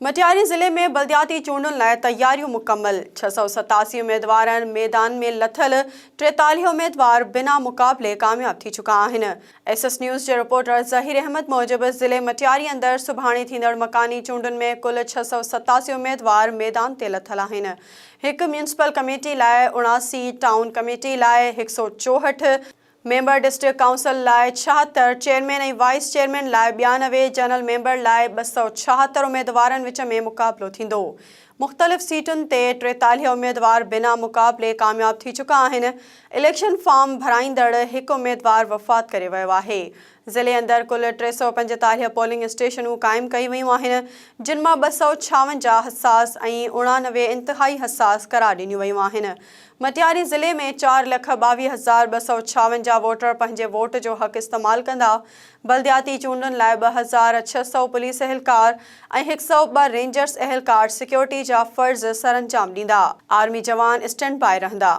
مٽياري ضلعي ۾ بلدياتي چونڊن لاء تياريون مڪمل، 687 اميدوارن ميدان ۾ لٿل 43 اميدوار بنا مقابلي ڪامياب ٿي چڪا آهن. ايس ايس نيوز جي رپورٽر ظهير احمد موجب ضلعي مٽياري اندر سڀاڻي ٿيندڙ مڪاني چونڊن ۾ ڪل 687 اميدوار ميدان تي لٿل آهن. هڪ ميونسپل ڪميٽي لاء 79، ٽائون ڪميٽي لاء 164، ميمبر ڊسٽرڪٽ ڪائونسل لاء 76، چيئرمين ۽ وائيس چيئرمين لاء 92، جنرل ميمبر لاء 276 اميدوارن وچ ۾ مقابلو ٿيندو. مختلف سيٽن تي 43 اميدوار بنا مقابلي ڪامياب ٿي چڪا آهن. اليڪشن فارم ڀرائيندڙ هڪ اميدوار وفات ڪري ويو آهي. ضلعي اندر ڪل 345 پولنگ اسٽيشنون قائم ڪيون ويون آهن، جن مان 256 حساس ۽ 89 انتهائي حساس قرار ڏنيون ويون آهن. مٽياري ضلعي ۾ 4,22,256 ووٽر پنهنجي ووٽ جو حق استعمال ڪندا. بلدياتي چونڊن لاء 2600 پوليس اهلڪار ۽ 102 رينجرز اهلڪار سيڪيورٽي جا فرض سرانجام ڏيندا. آرمي جوان اسٽينڊ باء رهندا.